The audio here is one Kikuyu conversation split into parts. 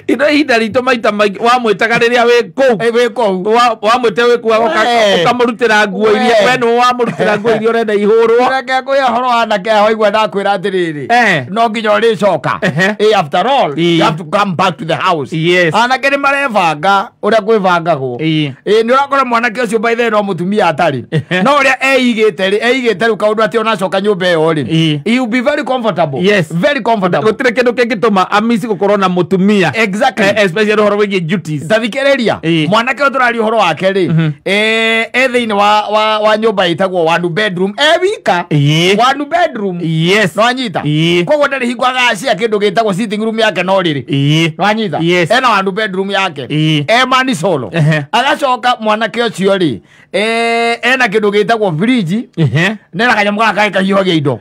Ino ihinda ritũ maita maingĩ wamwĩtaga rĩrĩa wĩ kũu. Wĩ kũu. Wamwĩte wĩ kũu ũkamũrutĩra nguo iria we nĩwe wamũrutĩra nguo iria ũrenda ihũrwo. Reke ngwĩre ũhoro wa anake aya waigua ndakwĩra atĩrĩrĩ, no nginya ũrĩcoka. After all, you have to come back to the house. Yes. Anake nĩ marebanga ũrĩa kwĩbangagwo. Nĩ ũrakora mwanake ũcio by the way no mũtumia atarĩ. No ũrĩa eigĩte rĩ, eigĩte rĩu kaũndũ atĩ ona acoka nyũmba ĩyo rĩ, he will be very comfortable. Yes. Very comfortable. Gũtirĩ kĩndũ kĩngĩtũma amici gũkorwo na mũtumia. Exactly. Especially ũhoro wĩgiĩ duties. Tathikĩrĩria mwanake ũyũ tũraria ũhoro wake rĩ, e thĩinĩ wa nyũmba ĩtagwo one bedroom, e wika. One bedroom. Yes. No anyita. Koguo ndarĩ hingo agacia kĩndũ gĩtagwo sitting room yake no rĩrĩ. No anyita. Yes. Ena one bedroom yake. E mani solo. Agacoka mwanake ũcio rĩ, ena kĩndũ gĩtagwo fridge. Nena kanyamũ gaka kahiũhagia indo.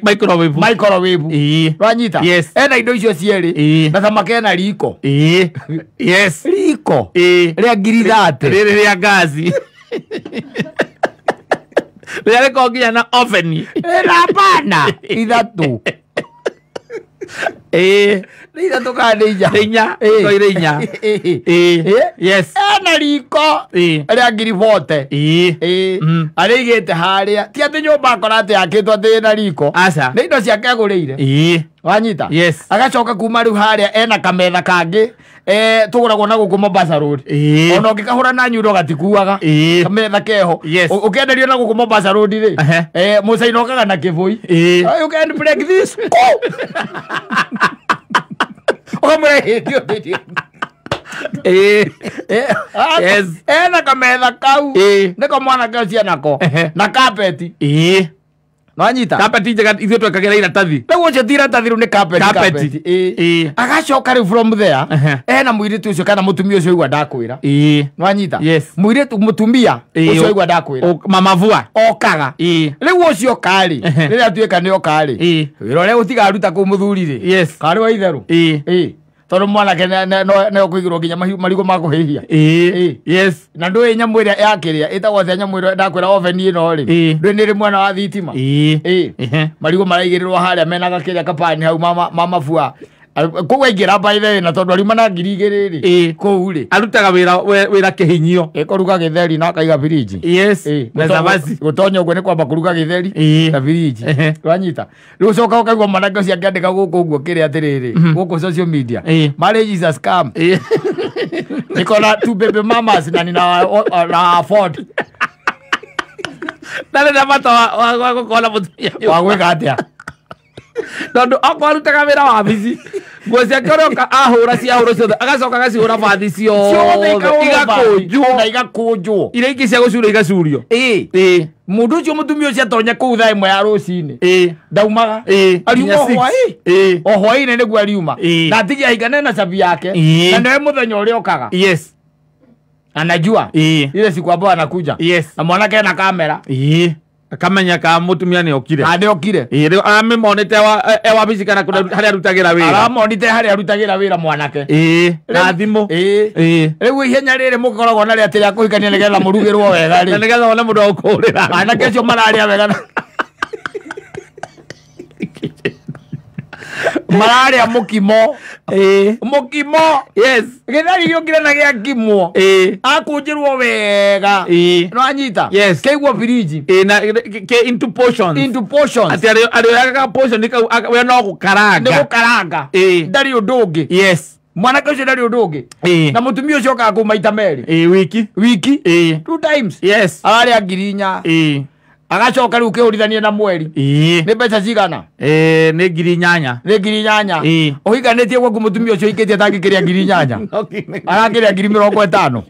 Microwave. Microwave. No anyita. Yes. Ena indo icio cierĩ. Na thamaki ena riko. Yes. Riko. Rĩa ngiri 30. Rĩrĩ rĩa ngaci. Rĩrĩa rĩkoragwo nginya na oven. Na hapana. 3. Nĩ 3 kana nĩ 4? Nĩ 4. Toire 4. Yes. Ena riko rĩa ngiri 40. Arĩigĩte harĩa. Ti atĩ nyũmba akora atĩ yakĩtwo atĩ ĩna riko. Aca. Nĩ indo ciake agũrĩire. Wanyita. Yes. Agacoka kuma rĩu harĩa ena kametha kangĩ tũgũragwo na gũkũ Mombasa Road. Ona ũngĩkahũra na nyundo gatikuaga. Kametha keho. Ũkĩenderio na gũkũ Mombasa Road rĩ, mũcaina okaga na kĩbũi. You can break this. Ũkamwĩra hĩndĩ Yes. Ena kametha kau. Nĩko mwanake ũcio enako. Na kapeti. Nwanyita. Kapeti njega ithuĩ twekagĩra iratathi. Rĩu ũcio ti iratathi rĩu nĩ kapeti. Agacoka rĩu from there, ena mũirĩtu ũcio kana mũtumia ũcio aigua ndakwĩra. Nwanyita. Yes. Mũirĩtu mũtumia ũcio aigua ndakwĩra. Mama vua. Okaga. Rĩu ũcio oka rĩ, rĩrĩa atuĩka nĩ oka rĩ, wĩra ũrĩa ũtigaruta kũu mũthuri rĩ, Yes. karĩ wa itherũ. Tondũ mwanake nĩ ũkũigĩrwo nginya marigũ ma kũhĩhia. Yes. Na ndũĩ nyamũ ĩrĩa yakĩrĩa ĩtagwo atĩa nyamũ ĩrĩa ndakwĩra oven ĩno rĩ, ndũĩ nĩ ĩrĩ mwena wa thitima. Marigũ maraigĩrĩrwo harĩa mena gakĩrĩa kapani hau mama bua. Kũu aingĩra by the way na tondũ ariuma na ngiri 2 rĩ, kũu rĩ arutaga wĩra kĩhinyio. Kũruga gĩtheri na akaiga firiji. Yes. Na cabaci. Gũtonya ũguo nĩ kwamba kũruga gĩtheri na firiji. Wanyita. Rĩu ũcoka ũkaigua mwanake ũcio akĩandĩka gũkũ ũguo kĩrĩa atĩrĩrĩ, gũkũ social media. Marriage is a scam. Niko na 2 baby mamas na nina na afford. Ndarĩ na bata wa gũkorwo na mũtumia. Wa gwĩka atĩa? Tondũ okorwo arutaga wĩra wabici, nguo ciake ũrĩa ahũra ciahũrwo ciothe, agacoka agacihũra bathi ciothe, igakũnjwo. Na igakũnjwo. Iria ingĩ cia gũcurio igacurio. Mũndũ ũcio mũtumia ũcio atonya kũu thaa 1 ya rũcinĩ, ndaumaga. Ariuma o hwaĩ. O hwaĩ-inĩ nĩguo ariuma. Na atige aigane na cabi yake. Na nĩwe mũthenya ũrĩa okaga. Yes. Anajua. Ile siku ambayo anakuja. Yes. Na mwanake na kamera. Akamenya ka mũtumia nĩ okire. Nĩ okire. Rĩu aramĩmonete e wabici kana harĩa arutagĩra wĩra. Aramonete harĩa arutagĩra wĩra mwanake. Na thimũ. Rĩu ihenya rĩrĩ mũkoragwo narĩo atĩ rĩa kũhikania nĩgetha mũrugĩrwo wega rĩ. Na nĩgetha wone mũndũ wa gũkũhũrĩra. Anake acio mararĩa wega. Mararĩa mũkimo. Mũkimo. Yes. Gĩtheri gĩũkire na gĩakimwo. Akũnjĩrwo wega. No anyita. Yes. Kĩigwo firiji. Na ke into portions. Into portions. Atĩ arĩoyaga portion kau we no gũkaranga. Nĩ gũkaranga. Ndarĩ ũndũ ũngĩ. Yes. Mwanake ũcio ndarĩ ũndũ ũngĩ. Na mũtumia ũcio okaga kũu maita merĩ. Wiki. Wiki. 2 times. Yes. Ararĩa ngiri 4. Agacoka rĩu ũkĩhũrithanie na mweri. Nĩ mbeca cigana? Nĩ ngiri 8. Nĩ ngiri 8. Ũhikanĩtie gwaku mũtumia ũcio ũhikĩtie atangĩkĩrĩa ngiri 8. Arakĩrĩa ngiri 50.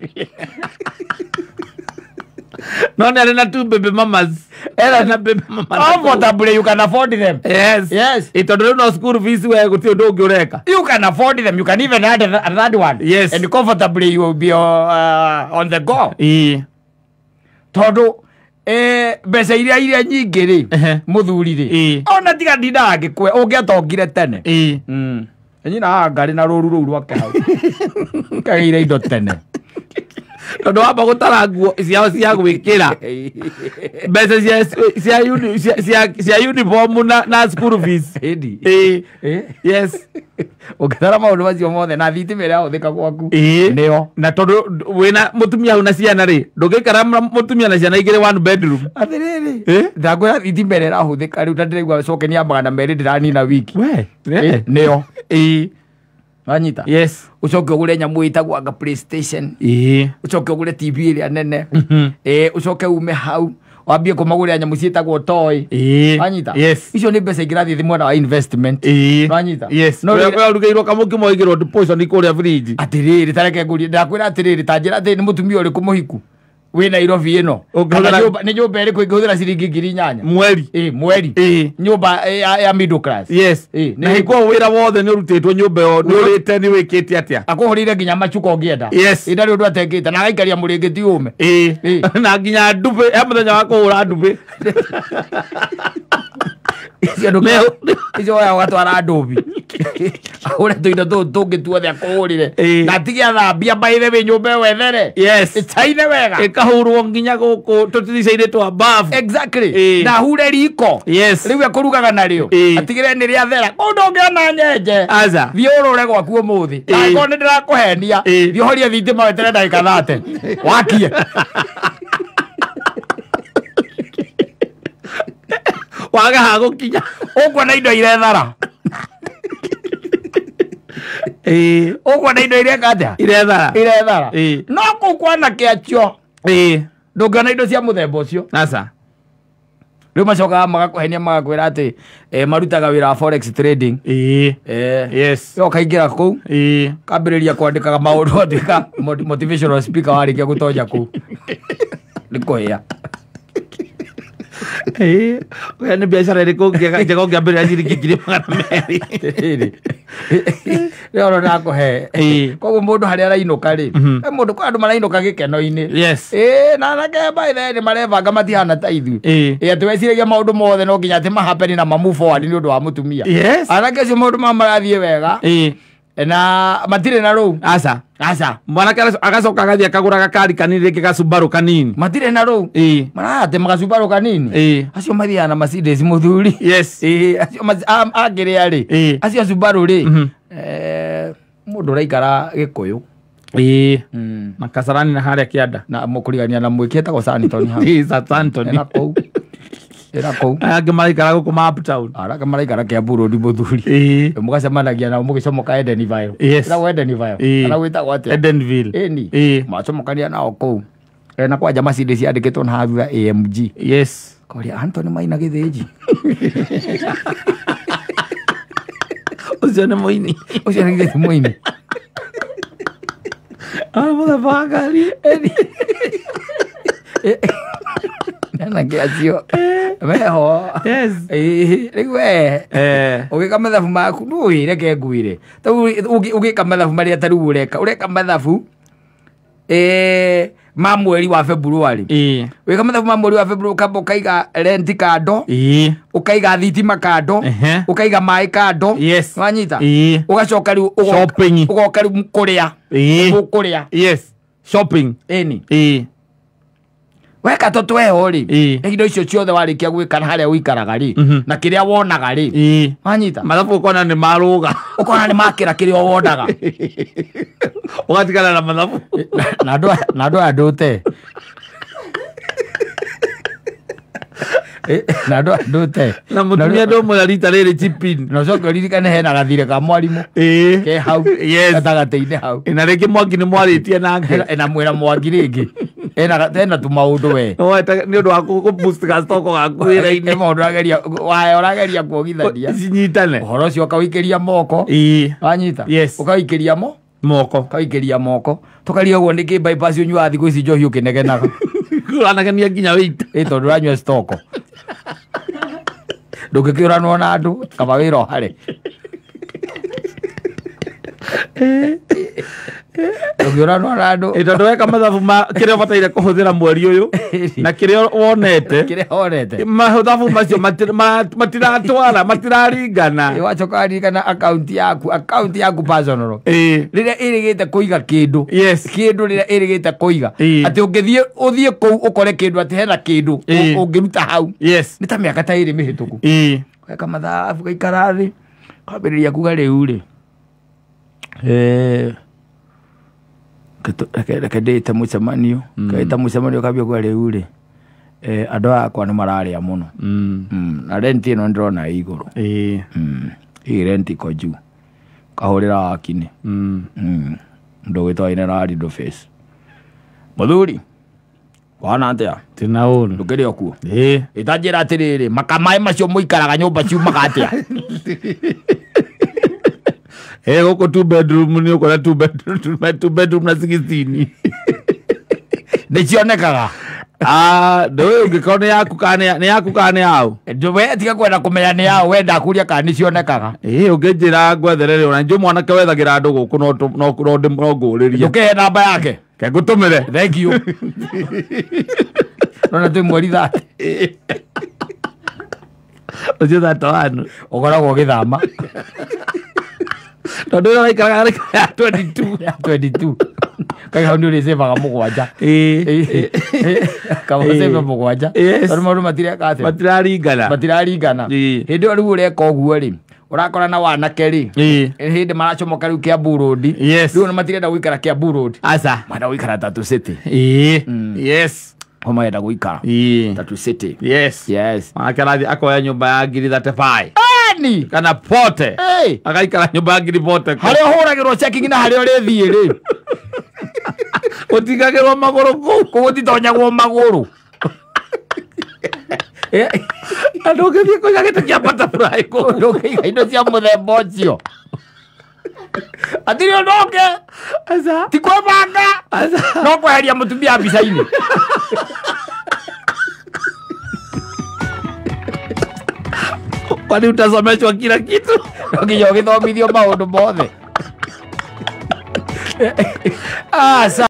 No nĩ arĩ na 2 baby mamas. Ena na baby mamas. Comfortably you can afford them. Yes. Yes. Tondũ rĩu no school fees we gũtirĩ ũndũ ũngĩ ũreka. You can afford them. You can even add a third one. Yes. And comfortably you will be on the go. Tondũ mbeca iria nyingĩ rĩ, mũthuri rĩ, ona tiga ndindaga ngĩkwe ũngĩatongire tene. Nyina haha ngarĩ na rũru rũu rwake hau. Kagĩire indo tene. Tondu wamba gũtara nguo ciao cia gwĩkĩra mbeca cia uniform na school fees. Yes. Ũngĩtara maũndũ macio mothe na thitima ĩrĩa yahũthĩka gwaku nĩyo. Na tondu wĩna mũtumia hau na ciana rĩ, ndũngĩikara mũtumia na ciana igĩrĩ one bedroom. Atĩrĩrĩ, ndakwĩra thitima ĩrĩa ĩrahũthĩka rĩu ta ndĩraigua cokenia 200 ndĩranina wiki. We nĩyo. Wanyita? Yes. Ucoke ũgũre nyamũ ĩtagwo anga PlayStation. Ucoke ũgũre TV ĩrĩa nene. Ucoke ume hau wambie kũmagũrĩra nyamũ ciĩtagwo toy. Wanyita? Yes. Icio nĩ mbeca ingĩrathiĩ mwena wa investment. Wanyita? Yes. No ũrĩa ũrugĩirwo kamũkimo ũigĩrwo deposit kũrĩa fridge. Atĩrĩrĩ, ta reke ngũrie, ndakwĩra atĩrĩrĩ, ta njĩra atĩrĩ, nĩ mũtumia ũrĩkũ mũhiku wĩ Nairobi ĩno? Nĩ nyũmba ĩrĩkũ ĩngĩhũthĩra ciringi 8,000 mweri? Mweri. Nyũmba ya middle class. Yes. Na hiko wĩra wothe nĩ ũrutĩtwo nyũmba ĩyo, nĩ ũrĩte, nĩ wĩkĩte atĩa? Akũhũrĩire nginya macuka ũngĩenda. Yes. Ndarĩ ũndũ atekĩte na agaikaria mũrĩngĩti ũme. Na nginya ndubĩ, he mũthenya wa kũhũra ndubĩ. Icio oya ũgatwara ndũbi. Ahũre tũindo tũu tũngĩ tuothe akũhũrĩre. Na atige athambia by the way nyũmba ĩyo ethere. Yes. Ĩcaine wega. Ĩkahũrwo nginya gũkũ tũtirica-inĩ twa bafu. Exactly. Na ahure riko. Yes. Rĩu ekũrugaga narĩo. Atigĩrĩre nĩ rĩathera. Kũu ndũngĩona nyenje. Aca. Thiĩ ũrũre gwaku ũmũthĩ. Na angĩkorwo nĩ ndĩrakũhenia, thiĩ ũhorie thitima weterere ndagĩka 30. Wakie. Waga ha gũkinya. Ũkuona indo irethara. Ũkuona indo ireka atĩa? Irethara. Irethara. No kũu kwa anake acio. Ndũngĩona indo cia mũthemba ũcio. Aca. Rĩu macokaga magakũhenia magakwĩra atĩ marutaga wĩra wa forex trading. Yes. We ũkaingĩra kũu. Kambĩrĩria kwandĩkaga maũndũ atuĩka motivational speaker warĩkia gũtonya kũu. Nĩ kũhĩa. Oya nĩ biacara ĩrĩkũ njega ũngĩambĩrĩria ciringi 200,000? Rĩu ona ndakũhe. Koguo mũndũ harĩa arainũka rĩ, mũndũ kwa andũ marainũka gĩkeno-inĩ. Yes. Na anake by the way nĩ marebanga matihana ta ithuĩ. Atĩ weciragia maũndũ mothe no nginya atĩ mahapeni na mamove forward nĩ ũndũ wa mũtumia. Yes. Anake acio maũndũ mao marathiĩ wega. Na matirĩ na rũu. Aca. Aca. Mwanake agacoka agathiĩ akagũra gakari kanini rĩngĩ gacubarũ kanini. Matirĩ na rũu. Marate magacubarũ kanini. Acio mathiaga na Mercedes mũthuri. Yes. Acio angĩrĩa rĩ. Acio Subaru rĩ. Mũndũ ũraikara Gĩkũyũ. Na Kasarani na harĩa kĩanda. Na mũkũrigania na mwĩki etagwo Santon hau. Santon. Ena kũu. Ena kũu. Aya angĩ maraikara gũkũ ma uptown. Aya angĩ maraikara Kiambu Road mũthuri. Mũgacemanagia nao mũgĩcomoka Edenville. Yes. Ĩtagwo Edenville. Kana gwĩtagwo atĩa? Edenville. Ĩni. Macomokania nao kũu. Na kwanja Mercedes yandĩkĩtwo na haha thutha AMG. Yes. Koria Anthony Maina Gĩthĩnji. Ũcio nĩ mũini. Ũcio nĩ mũini. Mũthemba wa ngari. Anake acio meho. Yes. Rĩu we ũgĩka mathabu maku ndũĩ, reke ngwĩre. Tarĩu ũgĩka mathabu marĩa tarĩu ũreka mathabu ma mweri wa February. Wĩka mathabu ma mweri wa February ũkamba ũkaiga rent kando, ũkaiga thitima kando, ũkaiga maĩ kando. Yes. Wanyita? Ũgacoka rĩu shopping. Ũgoka rĩu kũrĩa. Ũkũrĩa. Yes. Shopping. Ĩni. Weka tũtweho rĩ, indo icio ciothe warĩkia gwĩka na harĩa ũikaraga rĩ, na kĩrĩa wonaga rĩ. Wanyita? Mathabu ũkona nĩ marũga. Ũkona nĩ makĩra kĩrĩa wonaga. Ũgatigana na mathabu. Na andũ aya ndũte. Na andũ aya ndũte. Na mũtumia ndũmwĩra rita rĩrĩ chip-in. Na ũcoke ũririkane hena gathirĩ ka mwarimũ. Ke hau. Yes. Gatagatĩ-inĩ hau. Na rĩngĩ Mwangi nĩ mwarĩtie nake. Na mwĩra Mwangi rĩngĩ. Ena tũmaũndũ we. Nĩ ũndũ wa kũ-boost gastoko gaku wĩra-inĩ. Nĩ maũndũ ũrageria, wae ũrageria kuogithania. Cinyitane. Ũhoro ũcio ũkawĩikĩria moko. Wanyita? Yes. Ũkawĩikĩria mo? Moko. Ũkawĩikĩria moko. Tũkaria ũguo nĩkĩ bypass ũnyuaga thikũ ici njohi ũkĩnegenaga. Ũranegenia nginya wĩita. Tondũ ũranyua stoko. Ndũngĩkĩũranwo na andũ, kaba wĩra ũhare. Ndũngĩũranwo na andũ. Tondũ weka mathabu ma kĩrĩa ũbataire kũhũthĩra mweri ũyũ na kĩrĩa wonete. Kĩrĩa wonete. Mathabu macio matiratwara, matiraringana. Wacoka waririkana akaunti yaku personal. Rĩrĩa ĩrĩgĩte kũiga kĩndũ. Yes. Kĩndũ rĩrĩa ĩrĩgĩte kũiga. Atĩ ũngĩthiĩ ũthiĩ kũu ũkore kĩndũ atĩ hena kĩndũ ũngĩruta hau. Yes. Nĩ ta mĩaka ta ĩrĩ mĩhĩtũku. Weka mathabu gaikara thĩ. Kwambĩrĩria kuga rĩu rĩ. Reke ndĩte mũcemanio. Kaĩta mũcemanio kambia kuga rĩu rĩ. Andũ akwa nĩ mararĩa mũno. Na renti ĩno ndĩrona ĩ igũrũ. Hii renti iko juu. Kahũrĩra wakinĩ. Mũndũ ũgwĩtwo Ine Rido Face. Mũthuri, wana atĩa? Tina ũru. Ndũkĩrĩ o kuo? Ĩtanjĩra atĩrĩrĩ, makamaĩ macio mũikaraga nyũmba ciumaga atĩa? Gũkũ 2 bedroom nĩ ũkora 2 bedroom na 16. Nĩ cionekaga. Ndũĩ ũngĩkorwo nĩ yaku kana nĩ yaku kana nĩ yao. We tiga kwenda kũmenya nĩ yao, we ndakũria kana nĩ cionekaga. Ũngĩnjĩra ngwethere rĩ, ona njũ mwanake wethagĩra andũ gũkũ no ngũrĩrie. Ndũkĩhe namba yake. Ke ngũtũmĩre. Thank you. Nona twĩ mweri 30. Ũcio 31. Ũkoragwo ũgĩthama. Tondũ ĩyo ĩraikaraga ya 22. Ya 22. Kaĩ hau nĩ ũrĩcĩbaga mũgwanja. Kaba ũcĩbe mũgwanja. Tondũ maũndũ matireka atĩa? Matiraringana. Matiraringana. Hĩndĩ ĩyo rĩu ũreka ũguo rĩ, ũrakora na wanake rĩ, hĩndĩ maracomoka rĩu Kiambu Road. Rĩu matirenda gũikara Kiambu Road. Aca. Marenda gũikara Tatu City. Yes. O marenda gũikara Tatu City. Yes. Yes. Mwanake arathiĩ akoya nyũmba ya ngiri 35. Ni. Kana pote. Agaikara nyũmba ya ngiri pote. Harĩa ũhũragĩrwo checking na harĩa ũrĩthiĩ rĩ. Ũtigagĩrwo magũrũ kũu. Kũu gũtitonyagwo magũrũ. Andũ ũngĩthiĩ kũiga gĩtĩ kĩa butterfly kũu. Ndũngĩiga indo cia mũthemba ũcio. Hatirĩ ũndũ ũngĩ. Aca. Ti kwĩbanga. Aca. No kweheria mũtumia mbica-inĩ. Kwani utasomeshwa kila kitu? No nginya ũgĩthomithio maũndũ mothe.